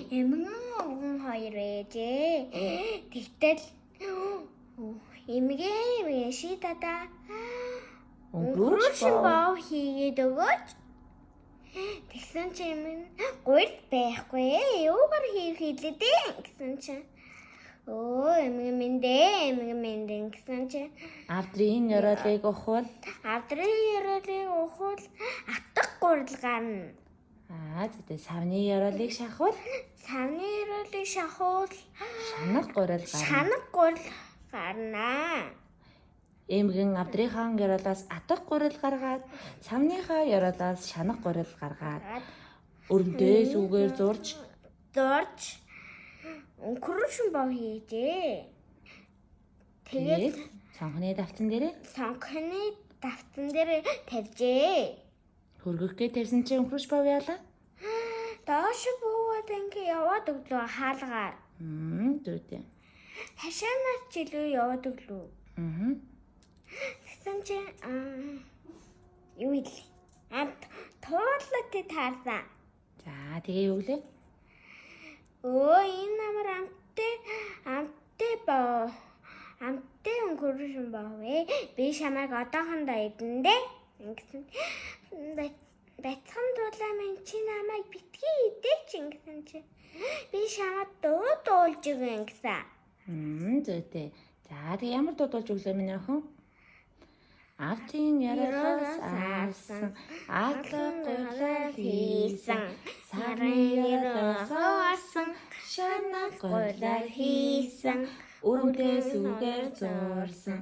Эмгэн өвгөн хоёр байжээ. Тэгтэл эмгэн ши дада Өнгөрөөч өнгөрөөч бов хийгээд өгөөч. Тэгсэн чинь эмгэн гурил байхгүй. Юугаар хийх хэлээ дээ гэсэн чинь өө эмгэн минь дээ эмгэн минь дээ гэсэн чинь Авдрын ёроолыг ухвал авдрын ёроолыг ухвал атга гурил гарна. Аа зүйтэй, савны ёроолыг шахвал Савны ёроолыг шахвал шанаг гурил гарна. Шанаг гурил гарнаа. Эмгэн авдрынхаа ёроолоос атга гурил гаргаад, савныхаа ёроолоос шанаг гурил гаргаад өрөмтэй сүүгээр зурж зурж өнгөршин бов хийжээ. тэгээд Тэгээд цонхны давцан дээрээ цонхны давтан дээр тавьжээ. хөргөх гээ тавьсан чинь өнгөрөөч бов яалаа? Доош буугаад ингээ яваад өглөө хаалгаар. Зүйтэй. Хашаанаас ч илүү яваад өглөө. Аа. Тэгсэн чинь юу илээ? Амт туулаатай таарсан. За, тэгээ юу гэлээ? Өө, энэ амар амттай амттай боо. Амттай өнгөрсөн боо вэ. Би шамайг одоохондоо идэндээ. Ингэсэн. Бацхан дуулаа минь, чи намайг битгий идээч ингэсэн чи. Би шамайг дуу дуулж өгье гэсэн. Зүйтэй. За, тэгээ ямар дуу дуулж өглөө, миний охин? Авдрын ёроолоос авсан атга гурилаар хийсэн, савны ёроолоос авсан шанаг гурилаар хийсэн, өрөмтэй сүүгээр зурсан,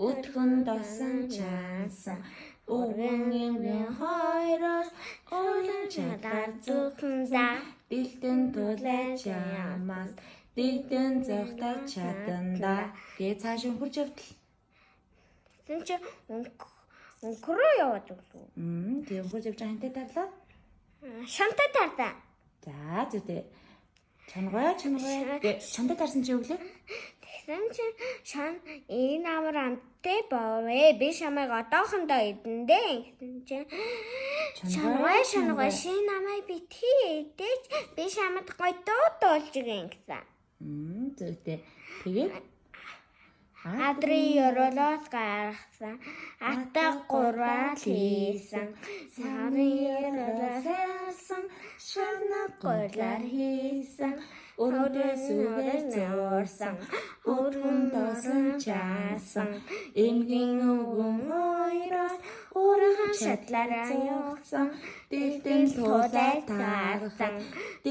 өдгөн досон чаасан, өвгөн эмгэн хоёроос уулан чадаар Зүгхэн за дэлдэн тулай чамаас дэгдэн зогтож чаданда гэ цааш өнгөрч явтал. Тэгсэн чи өнгөрөө яваад өглөө. Тэг өнгөрч явж байгаа хэнтэй тарлаа? Шантай таарсан. За, зүйтэй. Чангай чангай гэ шантай тарсан чи өглөө. Тэгсэн чи шан энэ амар амттай боовэ. Би шамайг одоохондоо идэндээ гэсэн чи шангай шангай ши намайг битгий идэж, би шамд гой дуу дуулж өгье гэсэн. Зүйтэй. Тэгээд Адрын ёроолоос гаргасан ата гурвал хийсэн, сарын ёроолоос авсан шарна гурлаар хийсэн, өрөөдөө сүгээр зурсан, өргөн тосон чаасан, эмгэн өвгөн хоёроос өөрийнхөө шатлаараа шатлаараа явсан, дэлдэн тулай таарсан.